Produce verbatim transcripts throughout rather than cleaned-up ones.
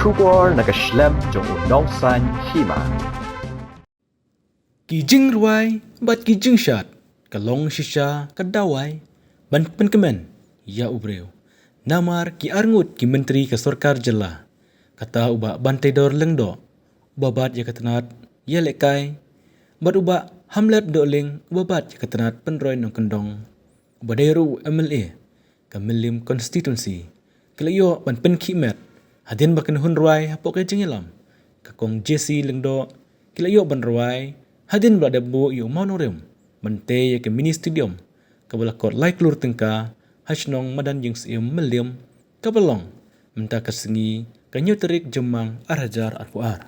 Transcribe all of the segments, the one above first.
Khubor na ka shlem jong u nongsan hima. Ki jingrwai bad ki jingshad ka long shisha ka dawai ban pynkmen ïa u briew. Namar ki arngut ki myntri ka sorkar jylla, kata u Bah Banteidor Lyngdoh, uba bat ïa ka tnat ïalehkai, bad u Bah Hamlet Dohling, uba bat ïa ka tnat pynroi nongkyndong, uba dei ruh u M L A ka Mylliem constituency, ki la ïoh ban pynkhih met hadien ba kin hun rwai hapoh ka jingïalam. Ka Kong Jessie Lyngdoh, ki la ïoh ban rwai hadien ba la dep buh ïa u mawnongrim ban tei ïa ka mini stadium, kaba la kot lai klur tyngka ha shnong Madan Ïingsyiem Mylliem, kaba long mynta ka sngi, ka hynñiew tarik Jymmang ar hajar arphew ar.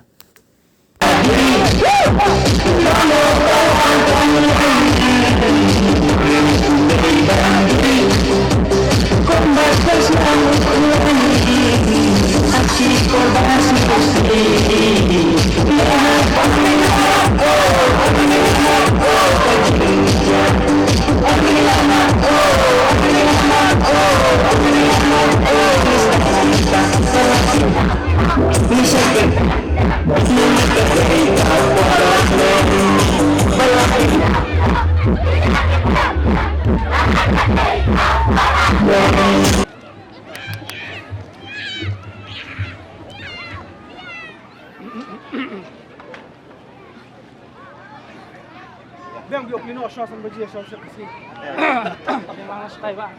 Biang biok lino shos an baji shos shos kasi. Biang lang stai ba.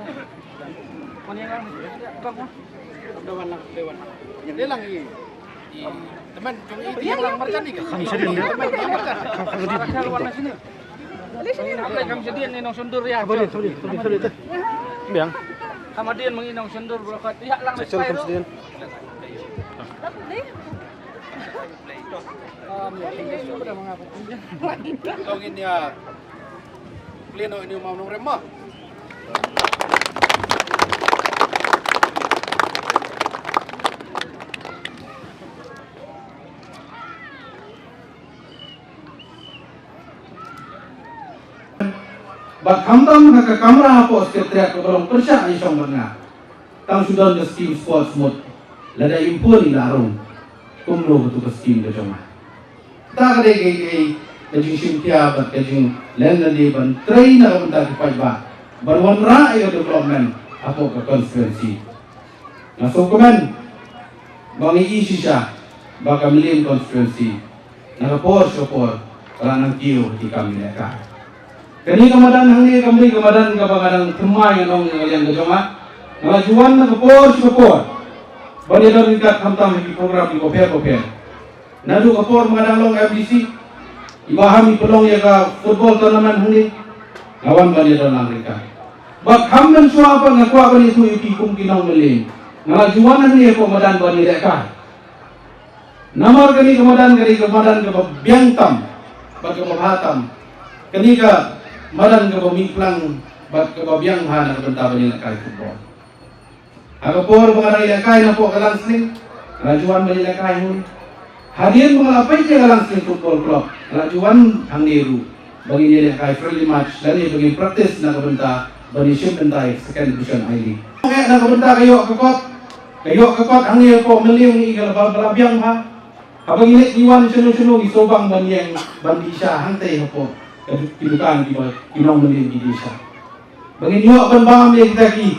Mana yang lang? Bang, bang. Dewan lang, dewan lang. Dia lang i. I teman jong i yang lang markan ni ke? Teman yang markan. Markan warna sini. Apa kam jadi ni nong sundur ya? Sorry, sorry, sorry, sorry. Biang. Sama dia mengi nong sundur berkat. Ya lang stai. Tong in ïa play noh ïa u mawnongrim mo. Bad khamtam ha ka kamra hapoh Secretariat kaba long pyrshah ïa shong bad nga. Tang shu don ka skim sports mut. Lada im pun i la rung. Kumno katu ka skim ka jong nga. Ta ka dei ka, ka, ka jingshim khia bad ka jingleh lade ban trei na ka bynta ki paidbah. Ban wanrah ïa ka development hapoh ka constituency. Nga sngewkmen ba ngi i shisha ba ka Mylliem constituency na ka por sha ka por ka la nang kiew ha ki kam ïalehkai. Kane ka madan hangne kam dei ka madan kaba nga dang thymmai ngan ong ïa ka liang ka jong nga. Nga la ju wan na ka por sha ka por ban ïadon ryngkat khamtam ha ki program kiba pher bapher. Naduh ka por ba nga dang long M D C, i Bah Ham i pynlong ïa ka football tournament hangne, nga wan ban ïadon lang ryngkat. Bad kham mynshuwa pat nga kwah ban ïathuh ïa phi kum ki nong Mylliem, nga la ju wan hangne hapoh madan ban ïalehkai. Namar kane ka madan ka dei ka madan kaba biang tam bad kaba bha tam. Kane ka madan kaba mih plang bad kaba biang bha na ka bynta ban ïalehkai football. Ha ka por ba nga dang ïalehkai napoh ka Langsning, nga la ju wan ban ïalehkai hangne. Hadien ba nga la peit ïa ka Langsning Football Club, nga la ju wan hangne ruh ba ngin ïalehkai friendly match lane ba ngin practice na ka bynta ban ïashim bynta ïa ka Second Division I-League. Nga na ka bynta ka ïoh ka kot, ka ïoh ka kot hangne hapoh Mylliem ngi ka la ba la biang bha. Haba ngi leit ngi wan shano shano ngi sngewbang ban ïeng ban dih sha hangtei hapoh ki dukan kiba ki nong Mylliem ki dih sha. Ba ngin ïoh ban bam ïa kita ki,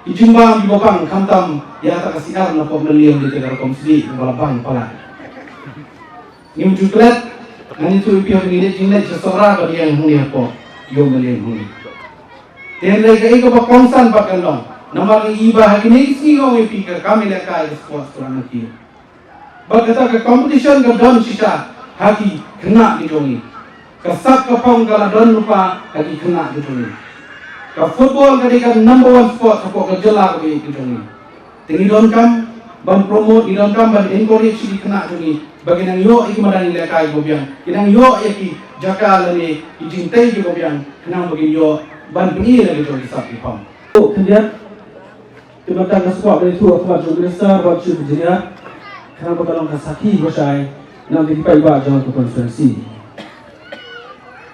ki jingbam kiba pang khamtam ïa kata ka syiar napoh Mylliem, ïa kata ka rukom sdieh kaba la bang palat. Ngim ju klet, ngan ïathuh ïa phi ba ngi leit jingleit sha Sohra ban ïeng hangne hapoh ïew Mylliem hangne. Te hynrei kaei kaba kongsan bad ka long, namar ngi i ba ha kine ki sngi, ong ïa phi, ka kam ïalehkai ka sport ka la nangkiew. Bad kata ka competition ka don shisha ha ki khynnah ki jong ngi. Ka sap ka phong ka la don lypa ha ki khynnah ki jong ngi. Ka football ka dei ka number one sport hapoh ka jylla kaba ïeit ka jong ngi. Te ngi donkam ban promote, ngi donkam ban encourage ïa ki khynnah jong ngi ba kin nang ïoh ïa ki madan ïalehkai kiba biang, kin nang ïoh ïa ki jaka lane ki jingtei kiba biang, khnang ba kin ïoh ban pyni ïa la ki jong ki sap ki phong. To khyndiat. Te mynta nga sngewbha ban ïathuh ha khmat jong u Minister bad Chief Engineer, khnang ba ka long ka sakhi ba shai na ka bynta ki paidbah jong ka constituency.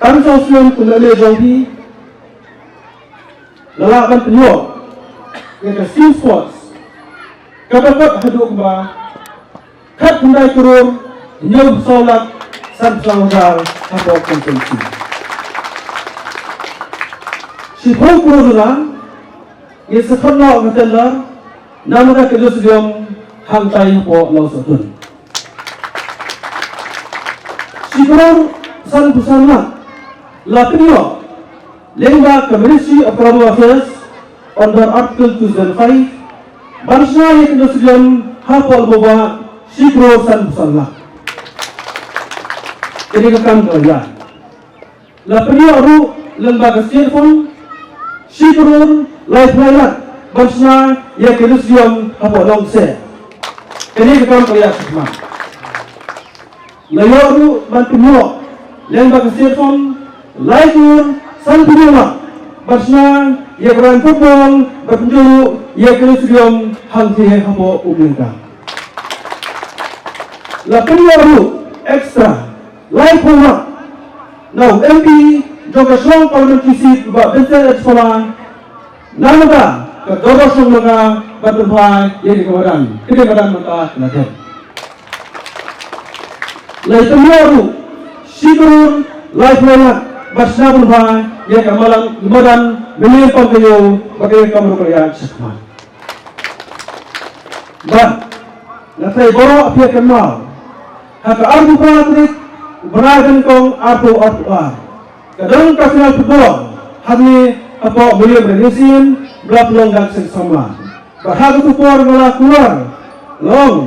Tang saw snem kum lane jong phi, nga lah ban pynïoh ïa ka Skim Sports kaba kot haduh kumba khatkhyndai klur hynñiewphew saw lak sanphew saw hajar hapoh constituency. Shiphew klur jong nga ngin sa khot noh ka tender namar ka Stadium hangtai hapoh Lawsohtun. Shi klur sanphew san lak la pynïoh lyngba ka Ministry of Tribal Affairs under Article two seven five ban shna ïa ka Stadium hapoh Lawbah, shi klur sanphew san lak. Kane ka kam ka la ïaid. La pynïoh ruh lyngba ka State Fund shi klur laiphew lai lak ban shna ïa ka Stadium hapoh Nongkseh. Kane ka kam ka la ïaid shakhmat. La ïoh ruh ban pynïoh lyngba ka State Fund lai klur sanphew hynñiew lak ban shna ïa ka ground football ban pynjulor ïa ka Stadium hangtei hapoh Umlyngka. La pynïoh ruh extra laiphew lak na u M P jong ka Shillong Parliamentary Seat, Bah Vincent H Pala, namar ka Dorbar Shillong Laka ban pynphai ïa ka madan. Kane ka madan mynta ka la dep. La pynïoh ruh shi klur laiphew lak ban shna pynphai ïa ka madan, madan Mylliem Pamkaïaw, bad kane ka kam ruh ka la ïaid shakhmat. Bad nga tharai baroh phi ïa kynmaw, ha ka arphew phra tarik u bnai ba nyngkong arphew arphew ar, ka don ka final football hangne hapoh Mylliem Madan Ïewsyian ba la pynlong da ka seng samla. Bad ha kato ka por nga la kular, nga ong,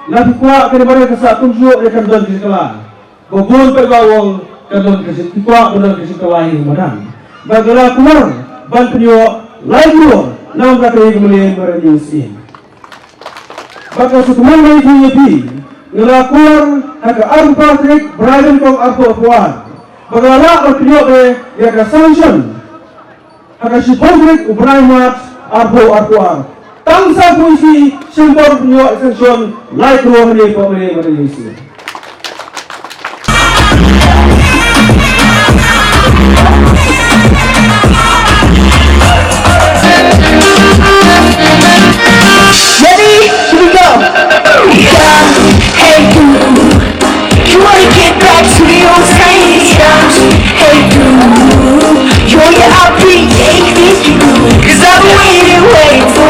lada phi kwah kane ka madan ka sah kumjuh, ïa kan don ka jingkylla. Ba bun paidbah u ong kan don ka jing, phi kwah ban don ka jingkylla ïa ka madan. Bad nga la kular ban pynïoh lai klur namar kata ïa ka Mylliem Madan Ïewsyian. Bad nga sngewthuh ïa phi, nga la kular ha ka arphew phra tarik bnai ba nyngkong arphew arphew ar. Bad nga la lah ban pynïoh ïa ka sanction ha ka shiphew tarik u bnai March arphew arphew ar. Tang sa phew shi sien bor pynïoh sanction lai klur hangne hapoh Mylliem Madan Ïewsyian. Ready? Here we go. Yeah, hey, you. You wanna get back to the old days? Yeah, hey, you. You wanna outbeat the atheist? You. 'Cause I've been waiting, waiting for